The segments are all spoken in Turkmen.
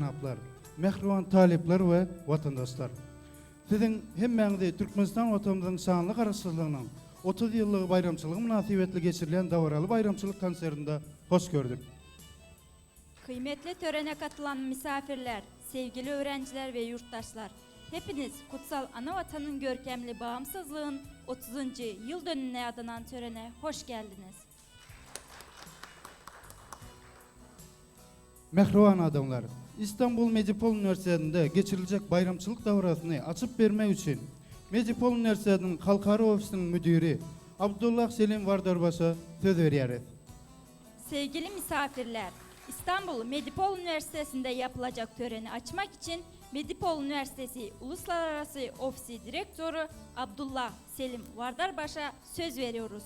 jenaplar, mähriban talyplar we watandaşlar! Siziň hemmäňizi Türkmenistan Watanymyzyň şanly Garaşsyzlygynyň 30 ýyllygy baýramçylygy mynasybetli geçirilýän dabaraly baýramçylyk konsertinde hoş gördük. Kıymetli törene katılan misafirler, sevgili öğrenciler ve yurttaşlar, hepiniz kutsal ana vatanın görkemli bağımsızlığın 30. yıl dönümüne adanan törene hoş geldiniz. Mähriban adamlar, Istanbul Medipol uniwersitetinde geçiriljek baýramçylyk dabarasyny açyp bermek üçin Medipol uniwersitetiniň halkara ofisiniň müdiri Abdullah Selim Wardarbaşa söz berýäris. Sevgili misafirler, İstanbul Medipol Üniversitesi'nde yapılacak töreni açmak için Medipol Üniversitesi Uluslararası Ofisi Direktörü Abdullah Selim Vardarbaş'a söz veriyoruz.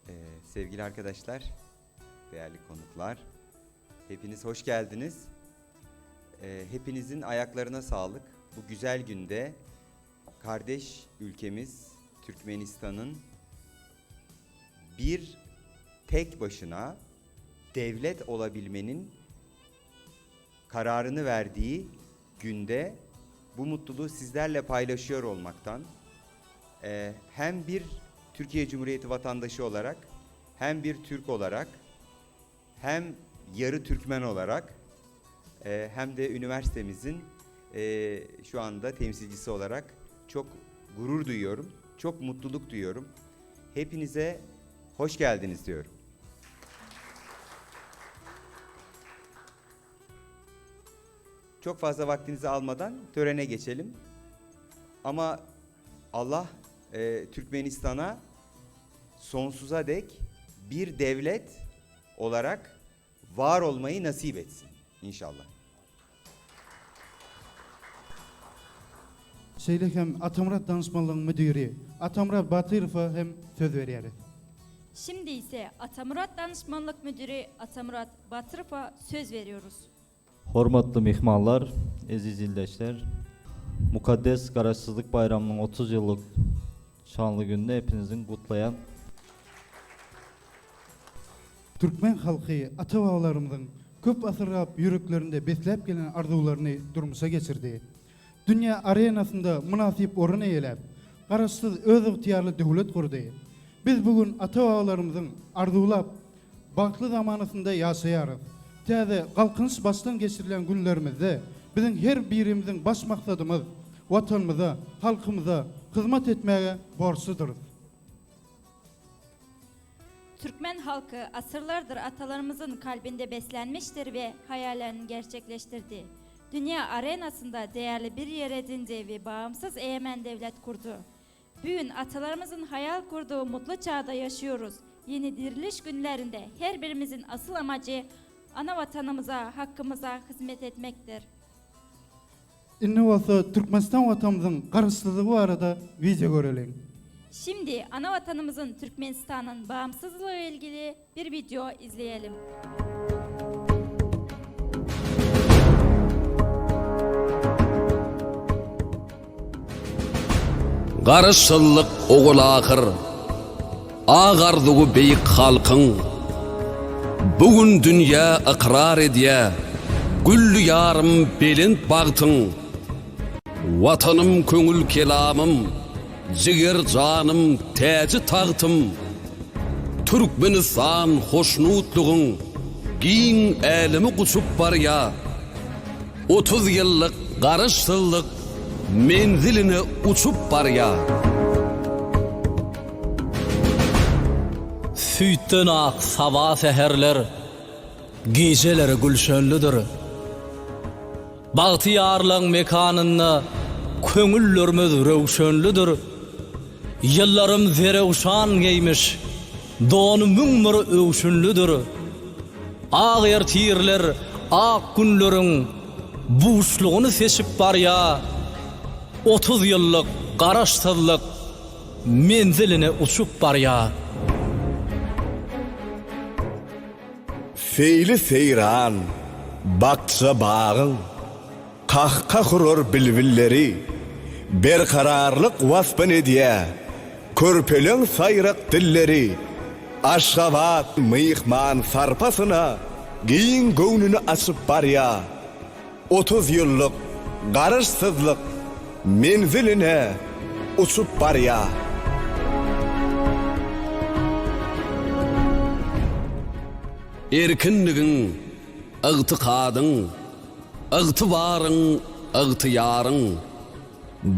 Ee, sevgili arkadaşlar, değerli konuklar, hepiniz hoş geldiniz. Ee, hepinizin ayaklarına sağlık. Bu güzel günde kardeş ülkemiz Türkmenistan'ın bir tek başına devlet olabilmenin kararını verdiği günde bu mutluluğu sizlerle paylaşıyor olmaktan e, hem bir Türkiye Cumhuriyeti vatandaşı olarak hem bir Türk olarak hem yarı Türkmen olarak e, hem de üniversitemizin e, şu anda temsilcisi olarak çok gurur duyuyorum, çok mutluluk duyuyorum. Hepinize hoş geldiniz diyorum. Çok fazla vaktinizi almadan törene geçelim. Ama Allah e, Türkmenistan'a sonsuza dek bir devlet olarak var olmayı nasip etsin inşallah. Şeýle hem Atamyrat Danyşmanlygyň müdiri Atamyrat Batyrowa hem söz berýäris. Şimdi ise Atamurat Danışmanlık Müdürü Atamurat Batyrowa söz veriyoruz. Hormatly myhmanlar, eziz ildeşler! Mukaddes Garaşsyzlyk baýramynyň 30 ýyllyk şanly gününi hepiniziň gutlaýan. Türkmen halky ata-babalarymyzyň köp asyrlap ýüreklerinde besläp gelen arzuwlaryny durmuşa geçirdi. Dünýä arenasynda mynasyp orun eýeläp, Garaşsyz özygtyýarly döwlet gurdy. Biz bu gün ata-babalarymyzyň arzuwlap, bagtly zamanasynda ýaşaýarys. Täze Galkynyş başdan geçirilýän günlerimizde biziň her birimiziň baş maksadymyz Watanymyza, halkymyza hyzmat etmäge borçludyrys. Türkmen halkı asırlardır atalarımızın kalbinde beslenmiştir ve hayallerini gerçekleştirdi. Dünya arenasında değerli bir yer edindi ve bağımsız egemen devlet kurdu. Bugün atalarımızın hayal kurduğu mutlu çağda yaşıyoruz. Yeni diriliş günlerinde her birimizin asıl amacı ana vatanımıza, hakkımıza hizmet etmektir. Indi bolsa Türkmenistan Watanymyzyň Garaşsyzlygy barada wideo göreliň. Şimdi ana vatanımızın Türkmenistan'ın bağımsızlığı ilgili bir video izleyelim. Garaşsyzlyk ogul ahyr, Ak arzuwy beýik halkyň. Bu gün dünýä ykrar edýä, Gülli ýarym belent bagtyň. Watanym köňül kelamym, Jiger janym täji tagtym. Türkmenistan hoşnutlygyň Giň älemi guçup barýa. 30 ýyllyk Garaşsyzlyk menziline uçup barýa. Süýtden ak saba säherler, Gijeleri gülşenlidir. Bagtyýarlygyň mekanynda Köňüllerimiz röwşenlidir. Ýyllarym zerewşan geýmiş, Dony 1001 öwşünlidir. Ak ertirler ak günleriň Buşlugyny seçip barýa. 30 ýyllyk Garaşsyzlyk menziline uçup barýa. Seýli-seýran, bakja bagyň, Kah-kah urar bilbilleri, Berkararlyk waspyn edýä, Körpeleň saýrak dilleri. Aşgabat myhman sarpasyna. giň göwnüni açyp barýa. 30 ýyllyk Garaşsyzlyk menziline uçup barýa. Erkinligiň, ygtykadyň, ygtybaryň, ygtyýaryň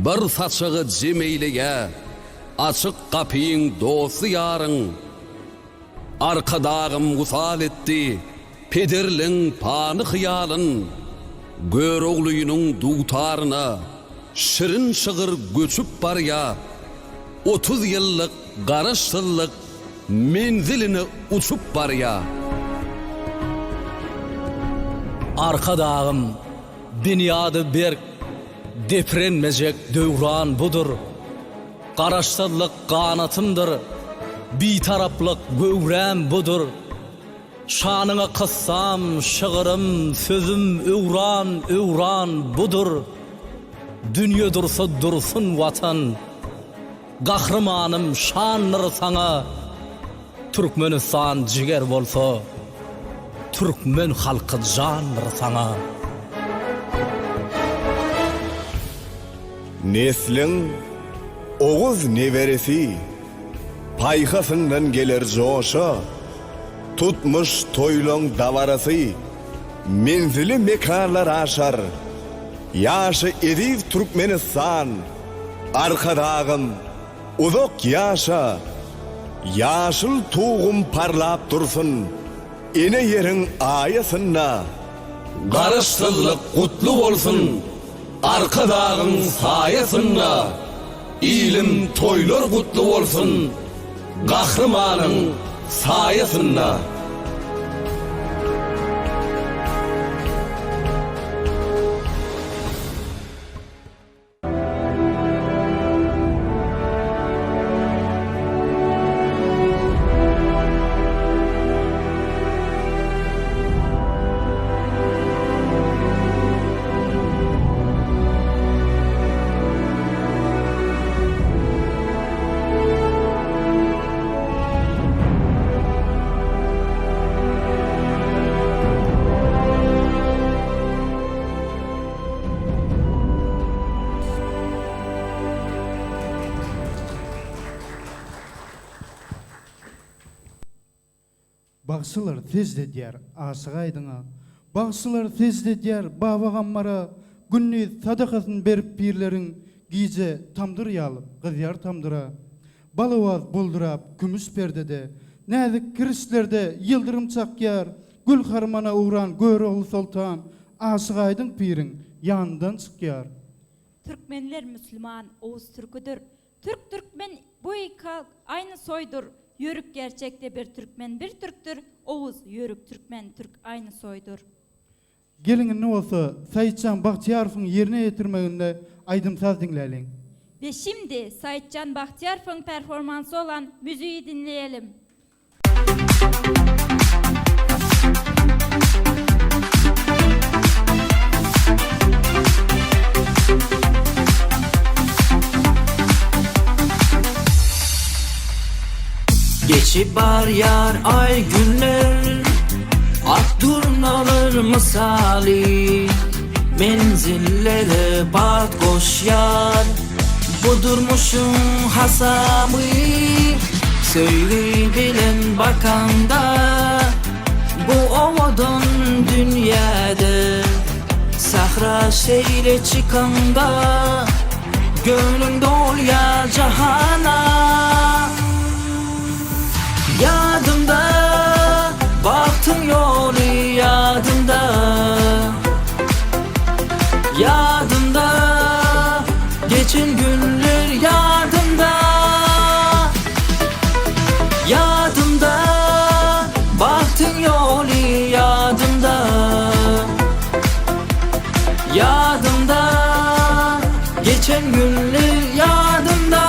bir saçaga jem eýleýä açyk gapyň dosty-ýaryň. Arkadagym wysal etdi pederleň pany hyýalyn, Göroglynyň dutaryna şirin şygyr göçüp barýa, 30 ýyllyk Garaşsyzlyk menziline uçup barýa. Arkadagym, binýady berk, deprenmejek döwran budur. Garaşsyzlyk ganatymdyr, Bitaraplyk göwräm budur. Şanyňa kyssam, şygyrym, sözüm öwran, öwran budur. Dünýe dursa dursun Watan, Gahrymanym şandyr saňa. Türkmenistan jiger bolsa, türkmen halky jandyr saňa. Nesliň oguz neberesi paýhasyňdan geler joşa, Tutmuş toýlaň dabarasy menzili mekanlar aşar. Ýaşa eziz Türkmenistan, Arkadagym! Uzak ýaşa! Ýaşyl tugum parlap dursun ene ýeriň aýasynda. Garaşsyzlyk gutly bolsun Arkadagyň saýasynda ilim toýlar gutly bolsun Gahrymanyň saýasynda. Bagşylar sežde edýär Aşyk Aýdyňa, Bagşylar sežde edýär Baba Gammara, Gündiz sadakasyn berip pirleriň, Gije tamdyr ýalyp gyzýar tamdyra. Balawaz buldurap kümüş perdede, Näzik kirişlerde ýyldyrym çakýar, Gül harmana ugran Görogly soltan, Aşyk Aýdyň piriň ýanyndan çykýar. Türkmenler müslüman Oguz türküdür. Türk türkmen bu iki halk aynı soydur. Yörük gerçekte bir türkmen bir türktür. Oguz yörük türkmen türk aynı soydur. Geliň indi bolsa Saýytjan Bagtyýarowyň ýerine ýetirmeginde aýdym-saz diňläliň. Ve şimdi Saýytjan Bagtyýarowyň performansy olan müziği dinleyelim. Geçip barýar aý-günler, Ak durnalar mysaly, Menzillere bat goşýar. Bu durmuşyň hasaby, Söýgi bilen bakanda, Bu owadan dünýäde, Sähra şeýle çykaňda, Göwnüň dolýar jahana. Ýadymda, bagtyň ýoly ýadymda. Ýadymda, geçen günler ýadymda. Ýadymda, bagtyň ýoly ýadymda. Ýadymda, geçen günler ýadymda.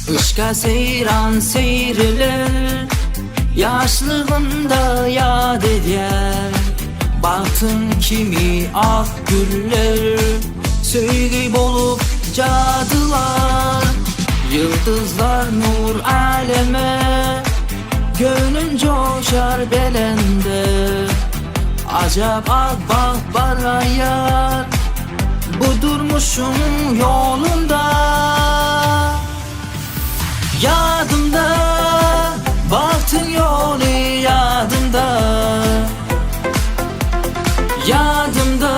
Yşka seýran seýriler Ýaşlygynda ýat edýär Bagtyň kimi ak güller Söýgi bolup jadylar Ýyldyzlar nur äleme Göwnüm joşar belende Ajap ak bagt baraýar Bu durmuşyň ýolunda. Ýadymda bagtyň ýoly ýadymda Ýadymda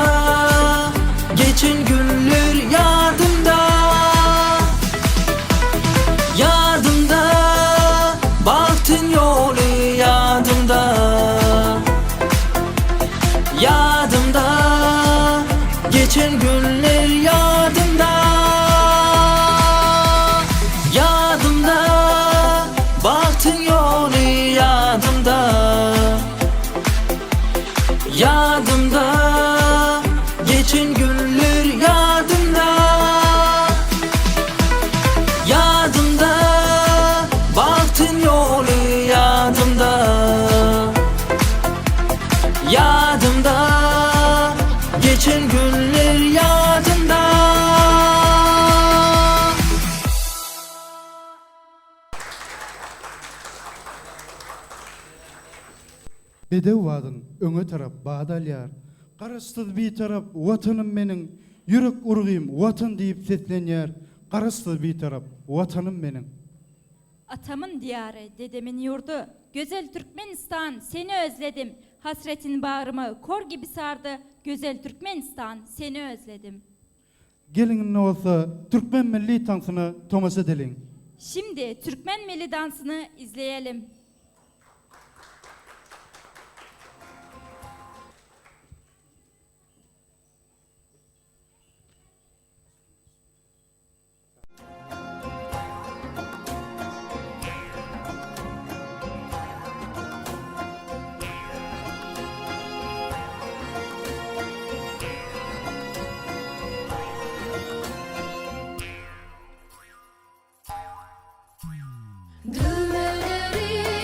geçen günler ýadymda Ýadymda bagtyň ýoly ýadymda Ýadymda geçen günler ýadymda Ýadymda bagtyň ýoly ýadymda Ýadymda geçen günler ýadymda Ýadymda bagtyň ýoly ýadymda Ýadymda geçen günler ýadymda. Bedew badyn öňe tarap bat alýar. Garaşsyz Bitarap Watanym meniň, Ýürek urgym Watan diýip seslenýär. Garaşsyz Bitarap Watanym meniň. Atamyn diýary, dedemin ýurdy, Gözel Türkmenistan, seni özledim. Hasretin bagrymy kor gibi sardy, Gözel Türkmenistan, seni özledim. Geliň indi bolsa türkmen milli tansyna tomaşa edeliň. Şimdi türkmen milli dansyny izleýelim. Düwmeleri.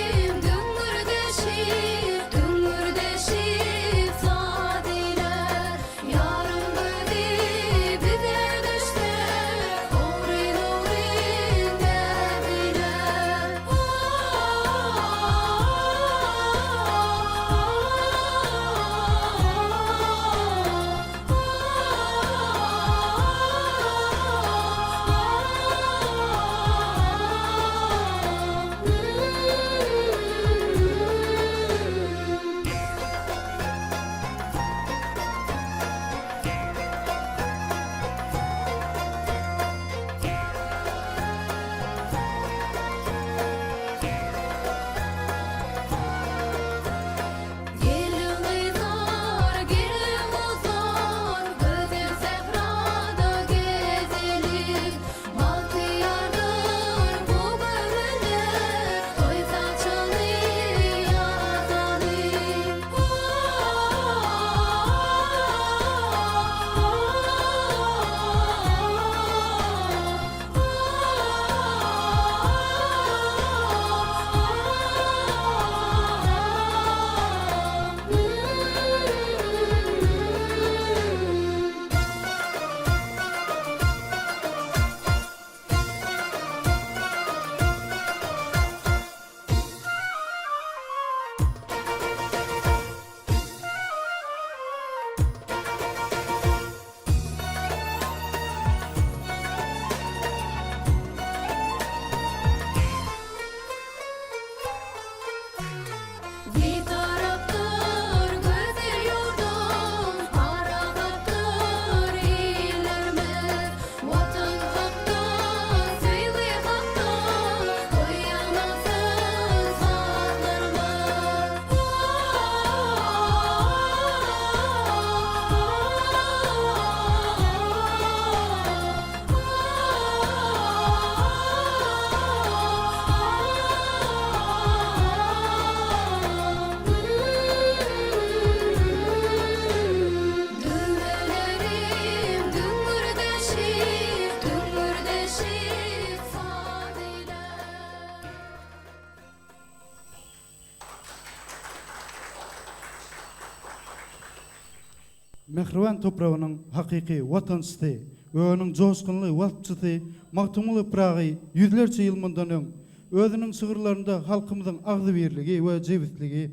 mähriban topragynyň hakyky watançysy we onuň joşgunly waspçysy Magtymguly Pyragy ýüzlerçe ýyl mundan öň özüniň şygyrlarynda halkymyzyň agzybirligi we jebisligi,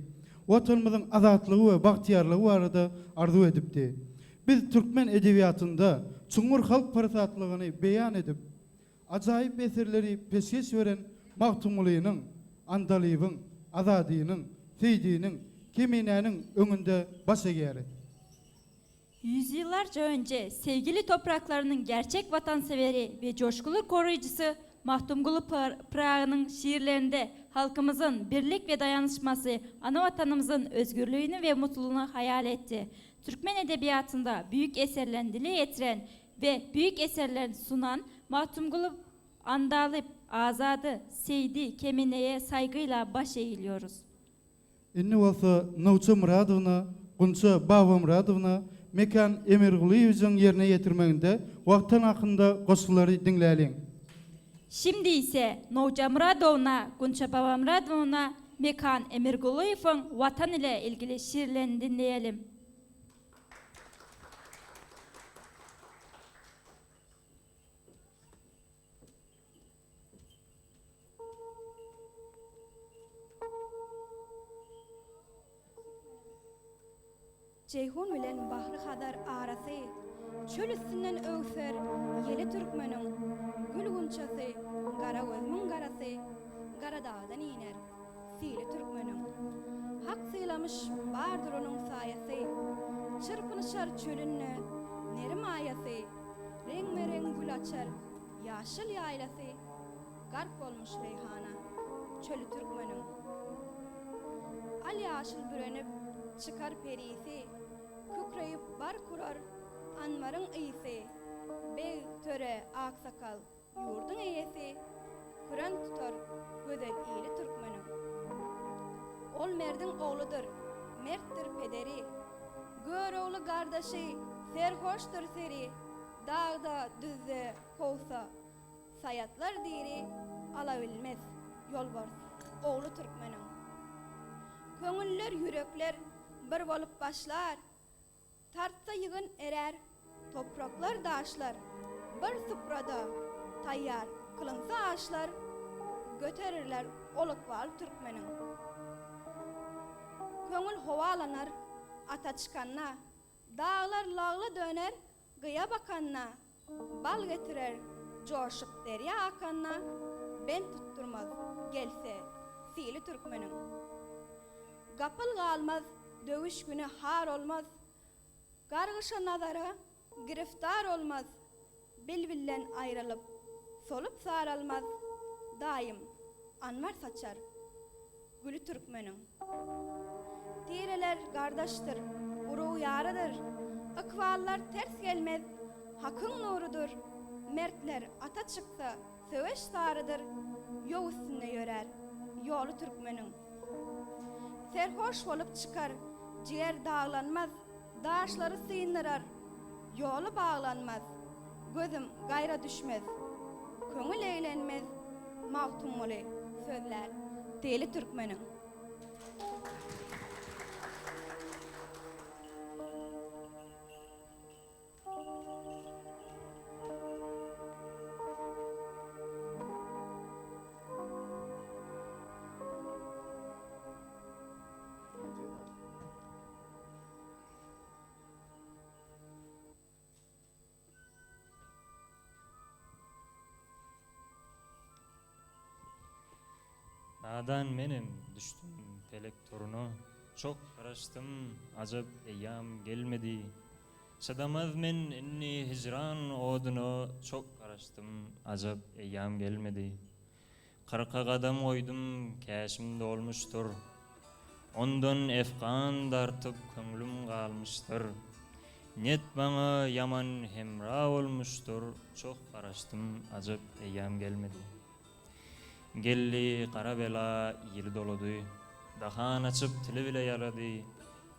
Watanymyzyň azatlygy we bagtyýarlygy barada arzuw edipdi. Biz türkmen edebiýatynda çuňňur halk parasatlygyny beýan edip, ajaýyp eserleri peşgeş beren Magtymgulynyň, Andalybyň, Azadynyň, Seýdiniň, Keminäniň öňünde baş egýäris. Yüzyıllarca önce sevgili topraklarının gerçek vatanseveri ve coşkulu koruyucusu Mahdumgulu Pyragynyň şiirlerinde halkymyzyn birlik ve dayanışması, ana vatanımızın özgürlüğünü ve mutluluğunu hayal etti. Türkmen edebiyatında büyük eserlerini dile getiren ve büyük eserlerini sunan Mahdumgulu Andalyp, Azady, Seydi, Kemineye saygıyla baş eğiliyoruz. Indi bolsa Nowça Myradowna, Gunça Babamyradowna, Mekan Emirgulyýewiçiň ýerine ýetirmeginde Watan hakynda goşgulary diňläliň. Şimdi ise Nowça Myradowna, Gunça Babamyradowna, Mekan Emirgulyýewiň Watan ile ilgili şiirlerini dinleýelim. Jeýhun bilen Bahry Hazar arasy, Çöl üstünden öwser ýeli türkmeniň, Gül gunçasy, gara gözümiň garasy, Gara dagdan iner sili türkmeniň. Hak sylamyş bardyr onuň saýasy, Çyrpynyşar çölünde neri maýasy, Reňbe-reň gül açar Ýaşyl ýaýlasy gark bolmuş reýhana, çöli türkmeniň. Al-ýaşyl bürenip çykar perisi, Kükreýip bark urar anbaryň ysy, Beg, töre, aksakal, ýurduň eýesi, Küren tutar gözel ili türkmeniň. Ol merdiň ogludyr, mertdir pederi, Görogly gardaşy, serhoşdyr seri, Dagda, düzde kowsa, saýatlar diri Alabilmez ýolbars ogly türkmeniň. Köňüller, ýürekler bir bolup başlar, Tartsa ýygyn erär, topraklar, daşlar, Bir suprada taýýar kylynsa aşlar, Göterirler ol ykbal türkmeniň. Köňül howalanar ata çykanda, Daglar lagla döner Gyýa bakanda, bal getirer, joşup derýa akanda, bent tutdurmaz, gelse, sili türkmeniň. Gapyl galmaz, döwüş güni har olmaz, gargyşa nazara giriftar olmaz, bilbilden aýrylyp, solup saralmaz, daýym anbar saçar. Güli türkmeniň. Tireler gardaşdyr, urug ýarydyr, Ykballar ters gelmez, Hakyň nurudyr, Mertler ata çyksa, söweş sarydyr, Ýow üstünde ýörär, ýoly türkmeniň. Serhoş bolup çykar, jiger daglanmaz, Daşlary syndyrar, ýoly baglanmaz, Gözüm gaýra düşmez, köňül eglenmez, Magtymguly sözlär deli türkmeniň. Nadan menem düşdüm pelek toruna, Çok garaşdym, ajap eýýam gelmedi. Çydamaz men indi hijran oduna, Çok garaşdym, ajap eýýam gelmedi. Kyrka gadam goýdum, käşim dolmuşdyr. Ondan efgan dartyp köňlüm galmyşdyr. Net maňa ýaman hemra bolmuşdyr, Çoh garaşdym, ajap eýýam gelmedi. Geldi gara bela ýyly dolady, Dahan açyp tili bile ýalady,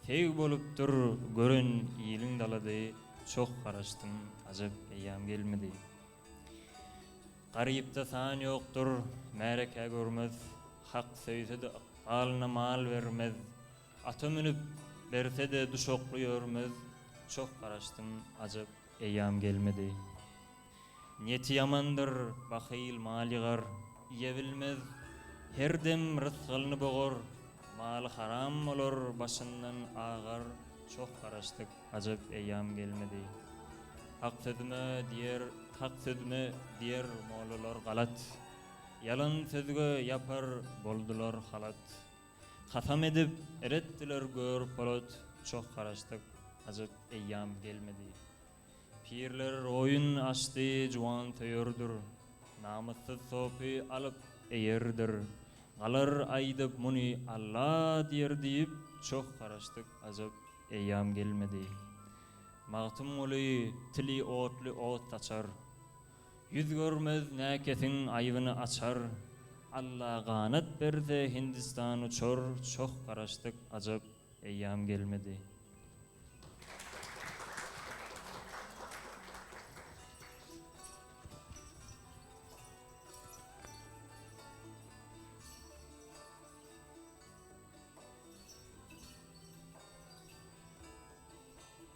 Seg bolupdyr gören iliň dalady, Çoh garaşdym, ajap eýýam gelmedi. Garypda san ýokdur, märekä görmez, Hak söýse-de ykbalyna mal bermez, Ata münüp, berse-de duşakly ýörmez, Çoh garaşdym, ajap eýýam gelmedi. Niýeti ýamandyr, bahyl mal ýygar, Iýe bilmez, her dem rysgalyny bogar, Maly haram bolar, başyndan agar, Çoh garaşdyk, ajap eýýam gelmedi. Hak sözüme diýer, hak sözüme diýer mollalar galat, Ýalan sözge ýapar boldular halat. Kasam edip, eretdiler gör polat, Çoh garaşdyk, ajap eýýam gelmedi. Pirler roýun açdy, juwan söýerdir, Namyssyz sopy alyp eýerdir. Galar aýdyp muny Alla diýer diýip, Çoh garaşdyk, ajap eýýam gelmedi. Magtymguly tili otly ot saçar, Ýüz görmez näkesiň aýbyny açar, Alla ganat berse Hindistan uçar, Çoh garaşdyk, ajap eýýam gelmedi.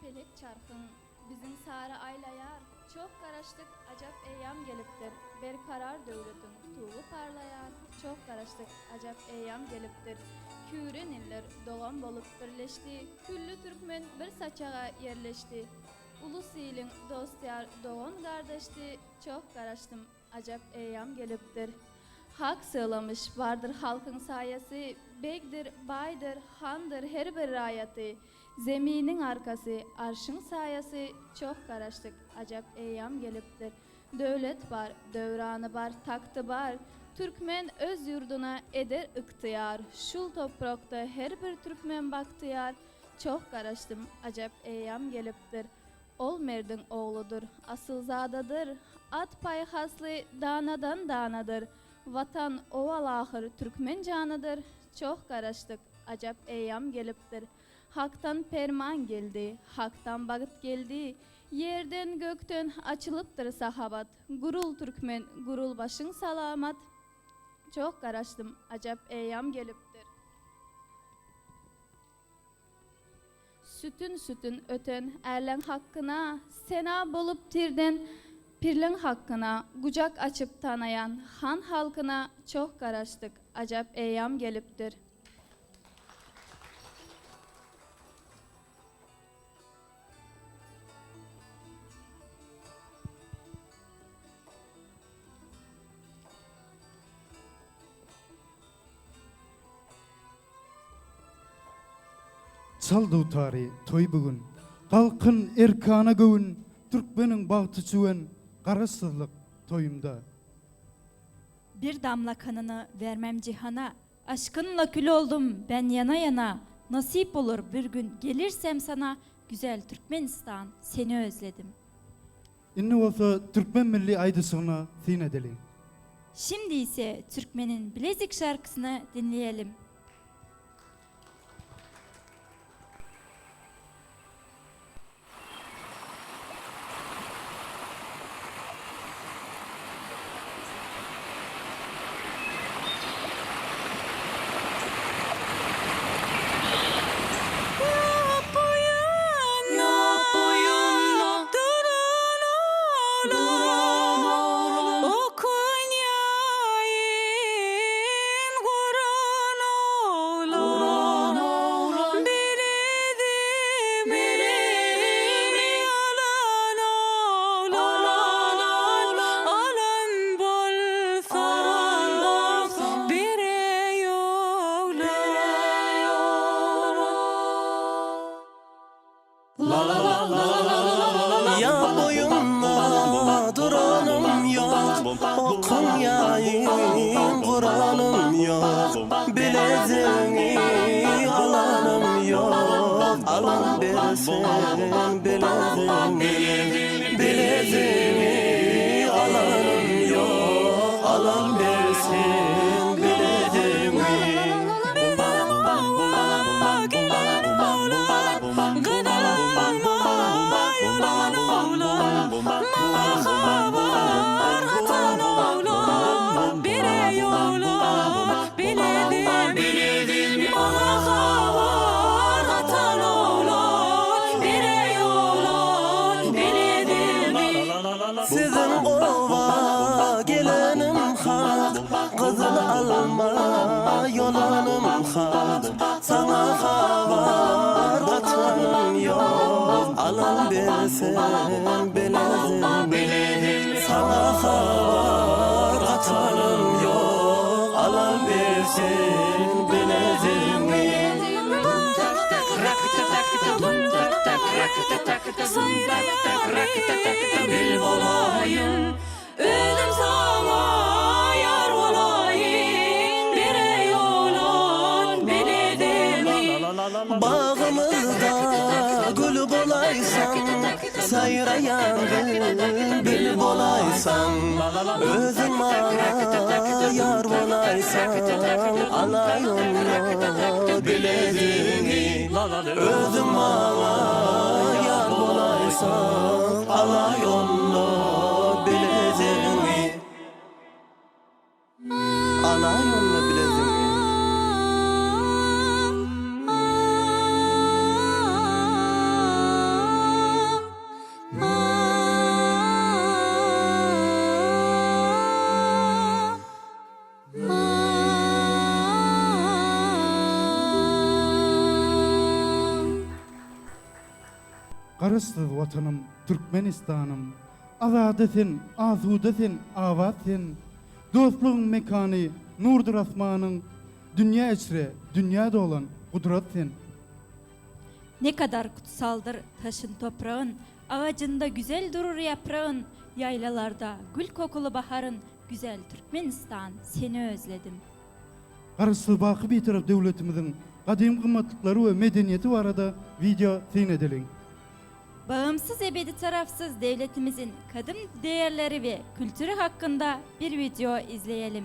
Pelek çarhyň biziň sary aýlaýar, Çoh garaşdyk, ajap eýýam gelipdir. Berkarar döwletiň tugy parlaýar, Çoh garaşdyk, ajap eýýam gelipdir. Küren iller dogan bolup birleşdi, Külli türkmen bir saçaga ýerleşdi. Ulus-iliň dost-ýar, dogan-gardaşdy, Çoh garaşdym, Ajap eýýam gelipdir. Hak sylamyş bardyr halkyň saýasy, Begdir, baýdyr, handyr her bir raýaty. Zeminiň arkasy, arşyň saýasy, Çoh garaşdyk, ajap eýýam gelipdir. Döwlet bar, döwrany bar, tagty bar, Türkmen öz ýurduna eder ygtyýar. Şul toprakda her bir türkmen bagtyýar, Çoh garaşdym, ajap eýýam gelipdir. Ol merdiň ogludyr, asylzadadyr, At paýhasly danadan danadyr. Watan owal-ahyr türkmen janydyr, Çoh garaşdyk, ajap eýýam gelipdir. Hakdan perman geldi, Hakdan bagt geldi, Ýerden, gökden açylypdyr sahabat. Gurul türkmen, gurul başyň salamat, Çoh garaşdym, ajap eýýam gelipdir. Sütün-sütün öten ärleň hakkyna, Sena bolup tirden pirleň hakkyna, Gujak açyp tanaýan han halkyna Çoh garaşdyk, ajap eýýam gelipdir. Çal dutary, toý bu gün. Galkyn erkana göwün, Türkmeniň bagty çüwen Garaşsyzlyk toýunda. Bir damla kanyny bermem jihana, Aşkynla kül oldum ben yana yana, Nasip olur bir gün gelirsem sana, Güzel Türkmenistan seni özledim. Indi bolsa türkmen milli aýdyşygyna syn edeliň. Şimdi ise Türkmenin Bilezik şarkysını dinleyelim. Ýa boýunda duranym ýok, Okuň ýaýyn guranym ýok, Bileziňi alanym ýok, Alan bersin bileziňi, Bileziňi alanym ýok, Alan bersin bileziňi. Oba gelenim hak, gyzyl alma ýolanym hak, Saňa habar gatanym ýok, alan berseň bileziňi. Saňa habar gatanym ýok, alan berseň bileziňi. Bil bolaýyn, özüm saňa ýar bolaýyn, Bereý oglan bilezigmi. Bagymyzda gül bolaýsaň, Saýraýan bilbil bolaýsaň, Özüň maňa ýar bolaýsaň, Alaý onda bileziňi. Özüň maňa ýar bolaýsaň, Alaý onda bileziňi. Alaý onda bileziňi. Garaşsyz Watanym Türkmenistanym, Azady sen, asuda sen, abat sen. Dostlugyň mekany, nurdur asmanyň, Dünýä içre dünýä dolan gudrat sen. Ne kadar kutsaldyr taşyn topragyn, Agajynda güzel durur ýapragyn, Ýaýlalarda gül kokuly baharyn, Güzel Türkmenistan, seni özledim. Garaşsyz baky Bitarap döwletimiziň gadymy gymmatlyklary we medeniýeti barada wideo syn edeliň. Bağımsız ebedi tarafsyz devletimizin kadim değerleri we kültürü hakkında bir video izleyelim.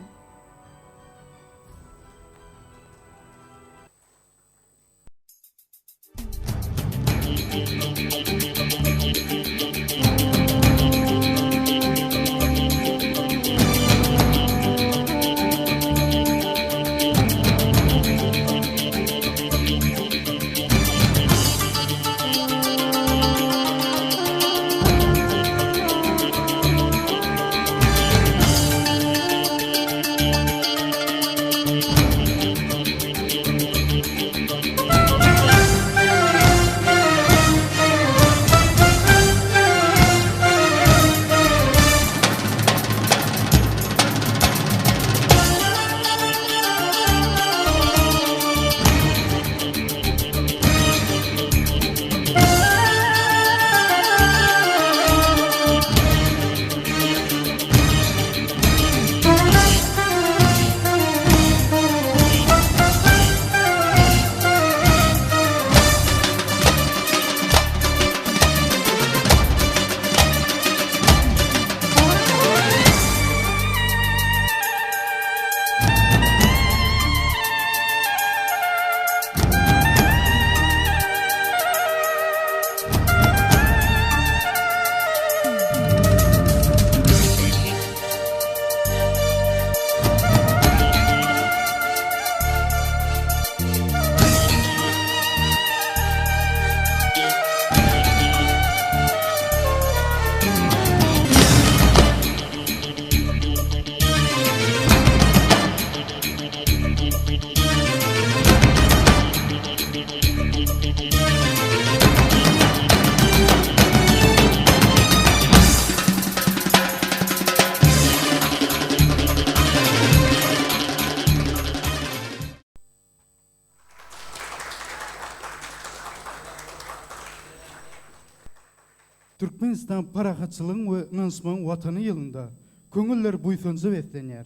Türkmenistan parahatçylygyň we ynanyşmagyň Watany ýylynda köňüller buýsanja beslenýär.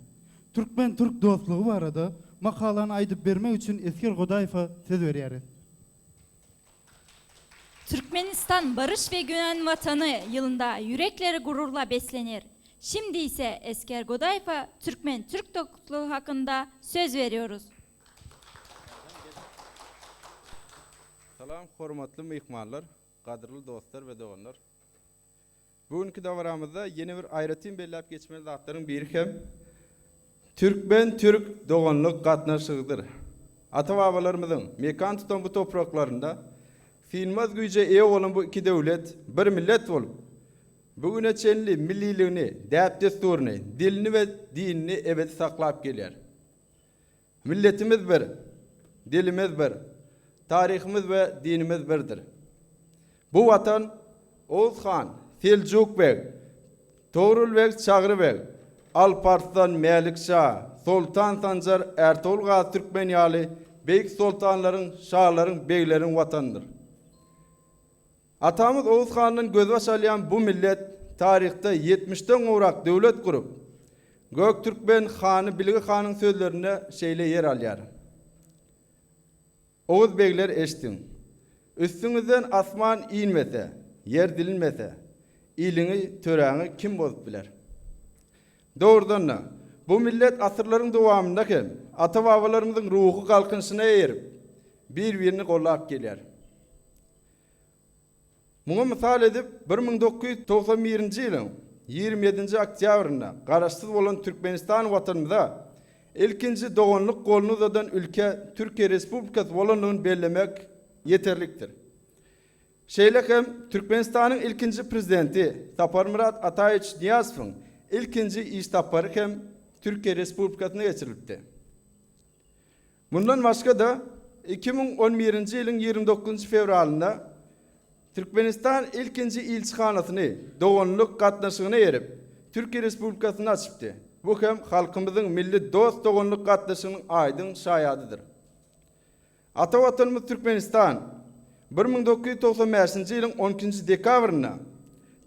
Türkmen-türk dostlugy barada makalany aýdyp bermek üçin Esger Godaýewe söz berýäris. Türkmenistan Barış we Güven Watany ýylynda ýürekleri gururla beslenir. Şimdi ise Esker Godaýewe Türkmen-türk dostlugy hakynda söz berýoruz. Salam hormatly myhmanlar, gadyrly dostlar we doganlar. Bu günki dabaramyzda ýene bir aýratyn belläp geçmeli zatlaryň biri hem türkmen-türk doganlyk gatnaşygydyr. Ata-babalarymyzyň mekan tutan bu topraklarynda synmaz güýje eýe bolan bu iki döwlet bir millet bolup. bu güne çenli milliligini, däp-dessuryny, dilini we dinini ebedi saklap gelýär. Milletimiz bir, dilimiz bir, taryhymyz we dinimiz birdir. Bu Watan Oguz han, Seljuk beg, Togrul beg, Çagry beg, Alp Arslan, Mälik şa, Soltan Sanjar, Ärtogrul Gazy Türkmen ýaly beýik soltanlaryň, şalaryň, begleriň Watanydyr. Atamyz Oguz handan gözbaş alýan bu millet taryhda ýetmişden gowrak döwlet gurup, Göktürkmen hany Bilge hanyň sözlerinde şeýle ýer alýar. Oguz begler eşdiň. Üstüňizden asman inmese, ýer dilinmese, iliňi, töräňi kim bozup biler? Dogrudan-da, bu millet asyrlaryň dowamynda hem ata-babalarymyzyň ruhy galkynyşyna eýerip, bir-birini gollap gelýär. Muňa mysal edip, 1991-nji ýylyň 27-nji oktýabrynda Garaşsyz bolan Türkmenistan Watanymyza ilkinji doganlyk goluny uzadan ülke Türkiýe Respublikasy bolandygyny bellemek ýeterlikdir. Şeýle hem Türkmenistanyň ilkinji Prezidenti Saparmyrat Ataýewiç Nyýazowyň ilkinji iş sapary hem Türkiýe Respublikasynda geçirilipdi. Mundan başga-da, 2011-nji ýylyň 29-njy fewralynda Türkmenistan ilkinji ilçihanasyny doganlyk gatnaşygyna eýerip, Türkiýe Respublikasynda açypdy. Bu hem halkymyzyň milli dost-doganlyk gatnaşygynyň aýdyň şaýadydyr. Ata Watanymyz Türkmenistan 1995-nji ýylyň on ikinji dekabrynda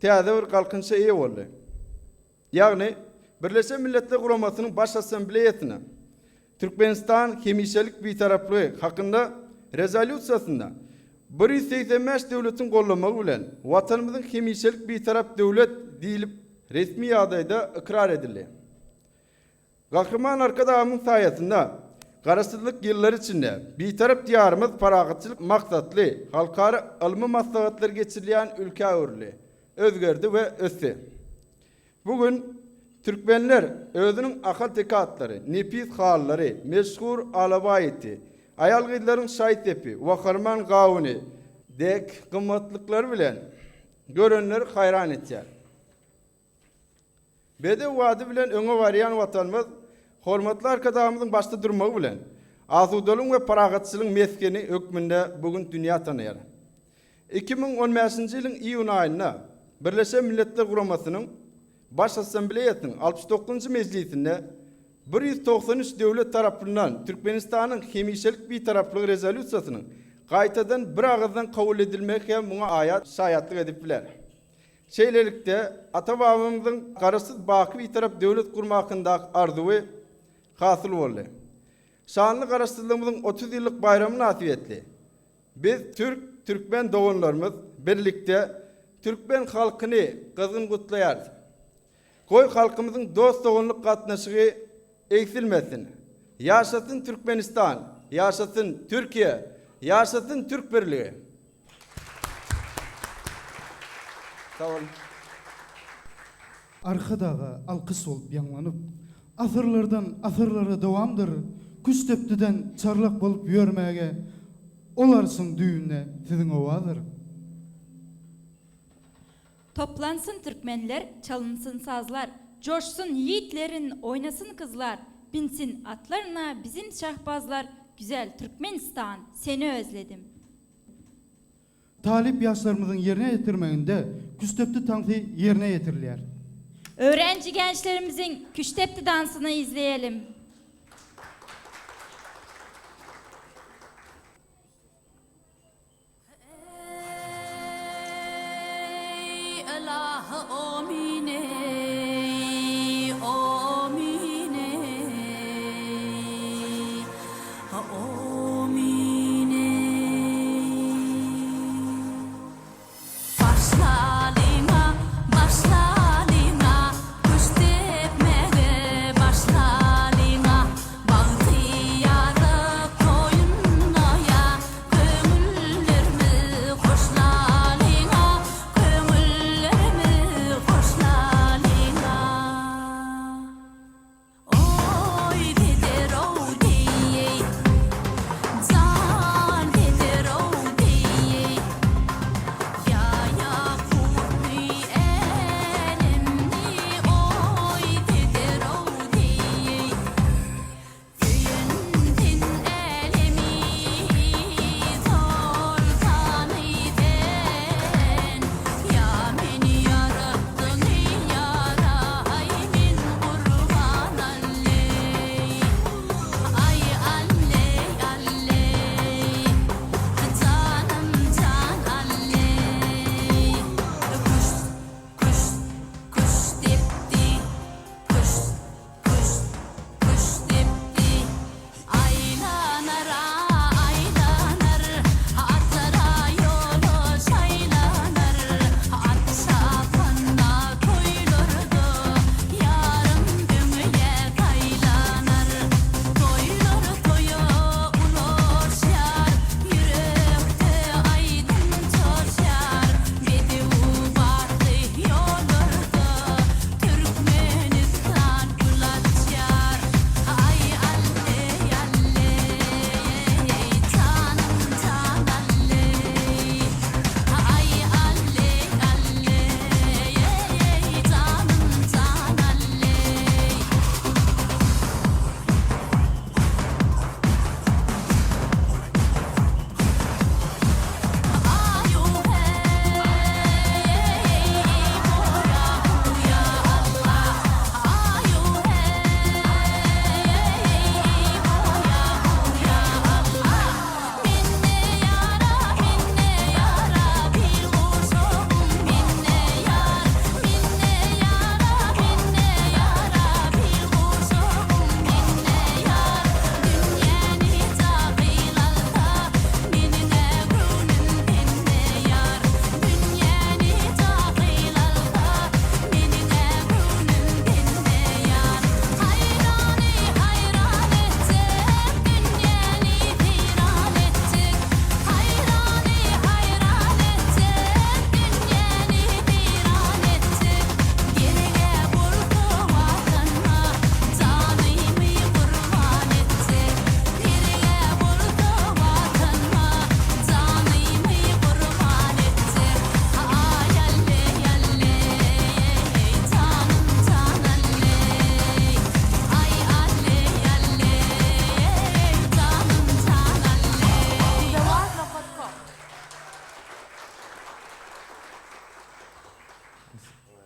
täze bir galkynyşa eýe boldy. Ýagny, Birleşen Milletler Guramasynyň Baş Assambleýasyna Türkmenistan hemişelik Bitaraplygy hakynda Rezolýusiýasynda 185 döwletiň goldamagy bilen Watanymyzyň hemişelik Bitarap döwlet diýlip resmi ýagdaýda ykrar edildi. Gahryman Arkadagymyň saýasynda Garaşsyzlyk ýyllary içinde Bitarap Diýarymyz parahatçylyk maksatly halkara ylmy maslahatlar geçirilýän ülkä öwrüldi, özgerdi we ösdi. Bu gün türkmenler özüniň ahalteke atlary, nepis halylary, meşhur alabaý iti, aýal-gyzlaryň şaý-sepi, waharman gawuny dek gymmatlyklary bilen görenleri haýran etýär. Bedew bady bilen öňe barýan Watanymyz hormatly Arkadagymyzyň başda durmagy bilen, asudalygyň we parahatçylygyň mesgeni hökmünde bu gün dünýä tanaýar. 2015-nji ýylyň iýun aýynda Birleşen Milletler Guramasynyň Baş Assambleýasynyň 69-njy mejlisinde 193 döwlet tarapyndan Türkmenistanyň hemişelik Bitaraplygy Rezolýusiýasynyň gaýtadan biragyzdan kabul edilmegi hem muňa aýat şaýatlyk edip biler. Şeýlelikde, ata-babamyzyň Garaşsyz, baky Bitarap döwlet gurmak hakyndaky arzuwy hasyl boldy. Şanly Garaşsyzlygymyzyň 30 ýyllyk baýramy mynasybetli biz türk, türkmen doganlarymyz birlikde türkmen halkyny gyzgyn gutlaýarys. Goý, halkymyzyň dost-doganlyk gatnaşygy egsilmesin! Ýaşasyn Türkmenistan! Ýaşasyn Türkiýe! Ýaşasyn Türk birligi! Sag boluň. Arkadaga alkyş bolup ýaňlanyp, Asyrlardan asyrlara dowamdyr, Küştdepdiden çarlak bolup ýörmäge, Ol arşyň düýbünde siziň owazyr. Toplansyn türkmenler, çalynsyn sazlar, Joşsun ýigitlerin, oýnasyn gyzlar, Binsin atlaryna bizim şahbazlar, Güzel Türkmenistan, seni özledim. Talyp ýaşlarymyzyň ýerine ýetirmeginde Küştdepdi tansy ýerine ýetirilýär. Öwrenji gençlerimiziň Küştdepdi dansyny izleýelim. Eý ylahy omyn eý omyn eý omyn eý. Başlalyňa başlalyňa küşt depmege başlalyňa.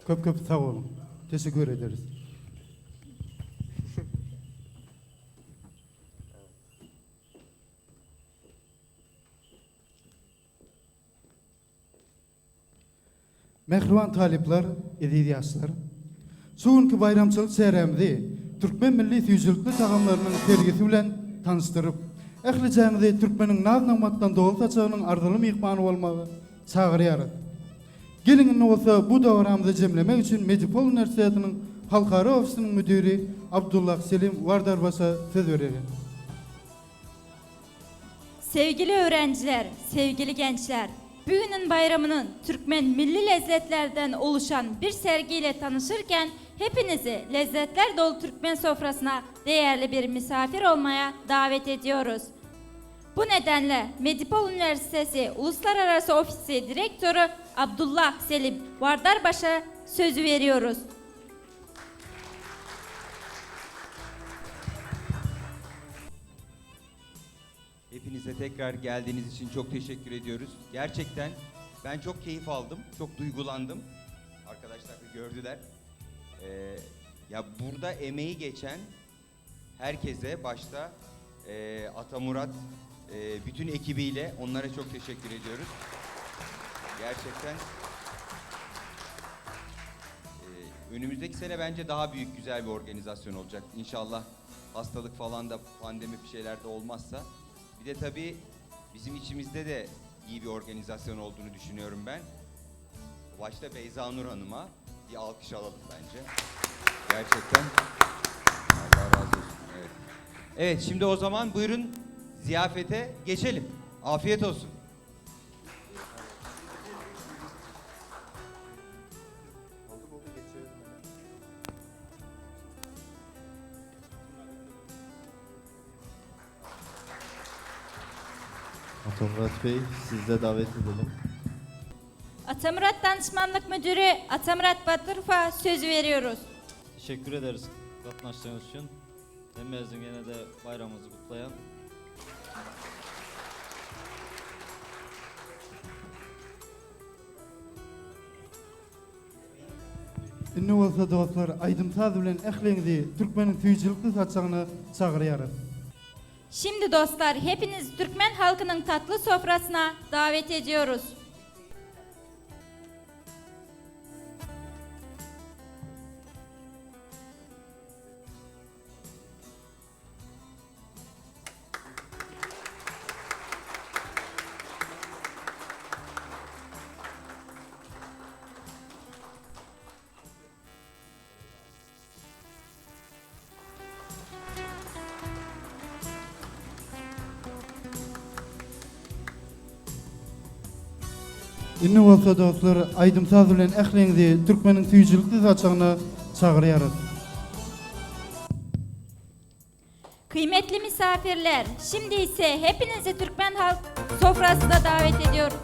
Köp köp sag boluň. Teşekkür ederiz. Mähriban talyplar, eziz ýaşlar! Şu günki baýramçylyk çärämizi türkmen milli süýjülikli tagamlarynyň sergisi bilen tanyşdyryp, ählijäňizi türkmeniň naz-nygmatdan doly saçagynyň arzyly myhmany bolmaga çagyrýarys. Geliň indi bolsa bu dabaramyzy jemlemek üçin Medipol uniwersitetiniň Halkara ofisiniň müdiri Abdullah Selim Wardarbaşa söz bereliň. Sevgili öğrenciler, sevgili gençler, bugünün bayramının Türkmen milli lezzetlerden oluşan bir sergiyle tanışırken hepinizi lezzetler dolu Türkmen sofrasına değerli bir misafir olmaya davet ediyoruz. Bu nedenle Medipol Üniversitesi Uluslararası Ofisi Direktörü Abdullah Selim Vardarbaş'a sözü veriyoruz. Hepinize tekrar geldiğiniz için çok teşekkür ediyoruz. Gerçekten ben çok keyif aldım, çok duygulandım. Arkadaşlar da gördüler. Ee, ya burada emeği geçen herkese başta e, Atamurat e, bütün ekibiyle onlara çok teşekkür ediyoruz. Gerçekten e, önümüzdeki sene bence daha büyük güzel bir organizasyon olacak. İnşallah hastalık falan da pandemi bir şeyler de olmazsa. Bir de tabii bizim içimizde de iyi bir organizasyon olduğunu düşünüyorum ben. Başta Beyza Nur Hanım'a bir alkış alalım bence. Gerçekten Allah razı olsun. Evet. Evet şimdi o zaman buyurun ziyafete geçelim. Afiyet olsun. Atamurat Bey, sizi de davet edelim. Atamurat Danışmanlık Müdürü Atamurat Batırfa sözü veriyoruz. Teşekkür ederiz gatnaşdygyňyz üçin. Hemmäňiziň ýene-de baýramyňyzy gutlaýan. Indi bolsa dostlar aýdym-saz bilen ähliňizi türkmeniň süýjülikli saçagyna çagyrýarys. Şimdi dostlar hepinizi Türkmen halkının tatlı sofrasına davet ediyoruz. Indi bolsa dostlar aýdym-saz bilen ähliňizi türkmeniň süýjülikli saçagyna çagyrýarys. Kıymetli misafirler, şimdi ise hepinizi Türkmen halk sofrasına davet ediyorum.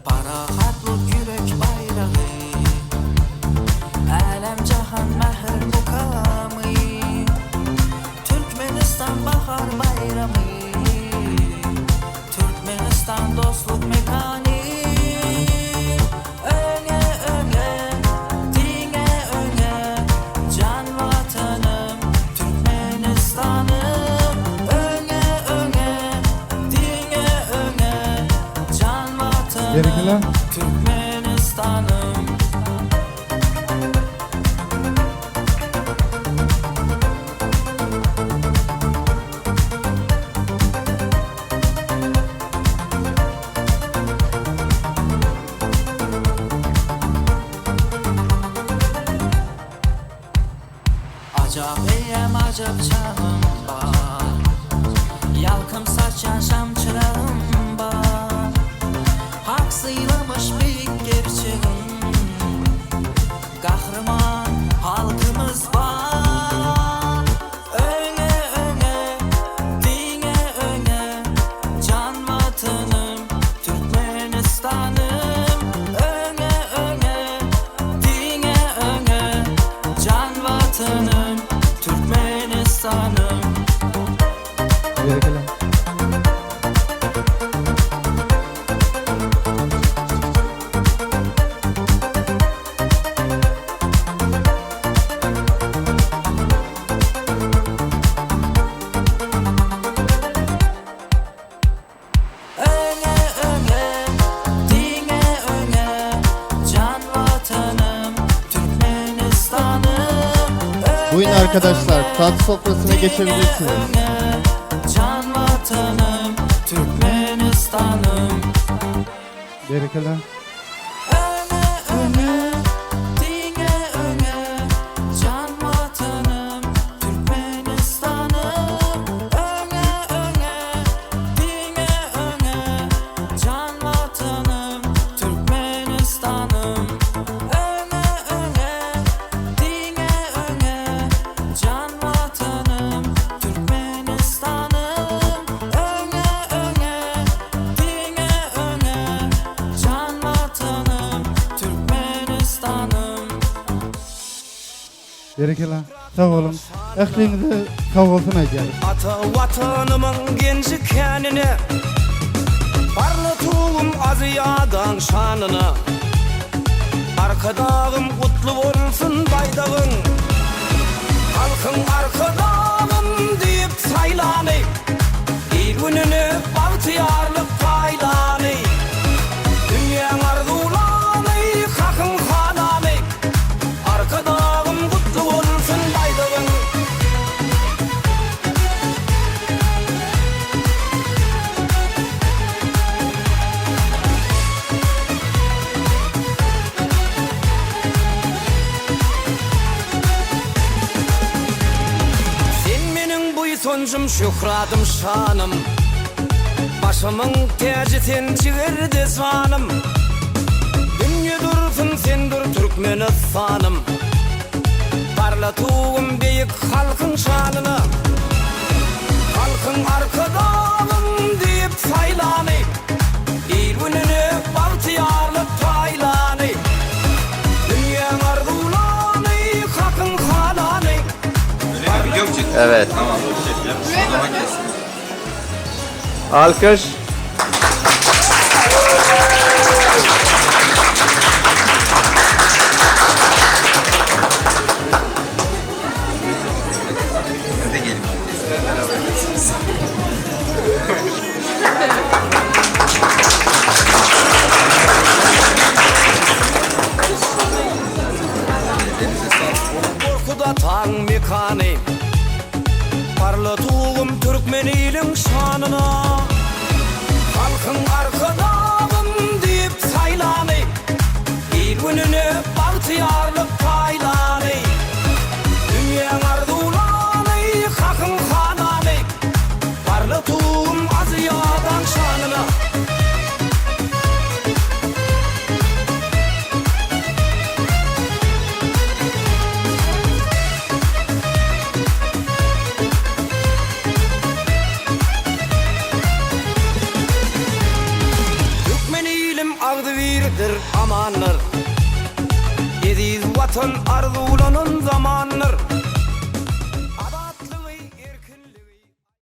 Parahatlyk ýürek baýragy, Älem-jahan mähir mukamy, Türkmenistan bahar baýramy, Türkmenistan dostluk mekany. Öňe, öňe, diňe öňe, Jan Watanym, Türkmenistanym. Öňe, öňe, diňe öňe, Jan Berekella. Watanym, Türkmenistanym. Ajap eýýäm ajap çagym bar Ýalkym saçýan şam çyragym bar Hak sylamyş beýik gerçegin Gahryman halkymyz bar Öňe öňe diňe öňe Jan Watanym Türkmenistanym Öňe öňe diňe öňe Jan. Türkmenistan'ım Berekella. Öňe öňe, diňe öňe Can vatanım, Türkmenistan'ım Buyurun arkadaşlar, tatlı sofrasına geçebilirsiniz. Can vatanım, Türkmenistan'ım Berekella. Öňe, diňe öňe Can vatanım, Türkmenistan'ım Öňe öňe, diňe öňe Can vatanım, Türkmenistan'ım Öňe öňe, diňe öňe Can vatanım, Türkmenistan'ım Öňe öňe, diňe öňe Can vatanım, Türkmenistan'ım Berekella. Sag boluň. Ähliňize sag bolsun aýdýarys. Ata Watanymyň genji känine, Barly tugum Aziýadaň şanyna, Arkadagym gutly bolsun baýdagyň, Halkyň Arkadagym diýip saýlany, Il-gününe bagtyýarlyk paýlany, Dünýäň arzuwlany, hakyň halany, Arkadagym gutly bolsun baýdagyň. Sen meniň buýsanjym, şöhratym, şanym, Başymyň täji sen jigerde janym. Dünýe dursun sen dur Türkmenistanym, Parla tugum beýik halkyň şanyna. Halkyň Arkadagym diýip saýlany, Il-gününe bagtyýarlyk paýlany, Dünýäň arzuwlany, hakyň halany. Evet. Alkış. Gorkut ataň mekany, Parla tugum türkmen iliň şanyna. Halkyň Arkadagym diýip saýlany, Il-gününe bagtyýarlyk paýlany, Dünýäň arzuwlany, hakyň halany, Parla tugum Aziýadaň şanyna. Türkmen ilim agzybirdir, amandyr. Eziz Watan arzuwlanan zamandyr.